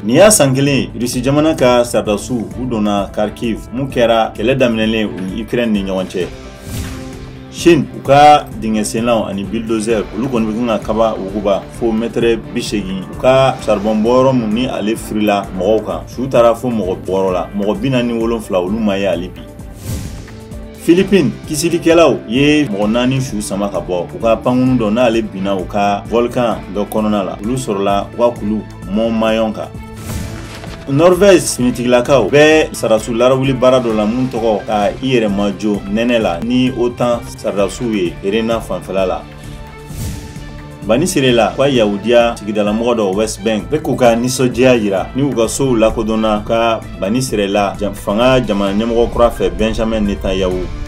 Nin y'a san kelen ye Irisi jamana ka sɔrɔdasiw u donna Kharkiv, mun kɛra kɛlɛ daminɛlen u ni Ukraine ni ɲɔgɔn cɛ. Chine, u ka dingɛsennaw ani bulldozer, olu kɔni bɛ kan ka kaba wuguba fo mɛtɛrɛ 80. U ka charbon bɔyɔrɔ mun ni ale firila mɔgɔw kan, su taara fo mɔgɔ 6 la, mɔgɔ 47, olu ma ye hali bi. Philippines, kisilikɛlaw ye mɔgɔ 4 su sama ka bɔ u ka pankunu dɔ n'ale binna u ka volcan dɔ kɔnɔna la. Olu sɔrɔla u ka kulu Mont Mayon kan. Norvège finitigilakaw bɛ sɔrɔdasiw larawuli baara dɔ la mun tɔgɔ ka i yɛrɛ majɔ nɛnɛ la ni OTAN sɔrɔdasiw ye Rena fanfɛla la. Bani Sirela ka Yahudiya sigidalamɔgɔ dɔ West Bank bɛ k'u ka nisɔndiya yira ni u ka sow lakodɔnna ka Bani Sirela fanga jamana ɲɛmɔgɔ kura fɛ, Benjamin Netanyahu.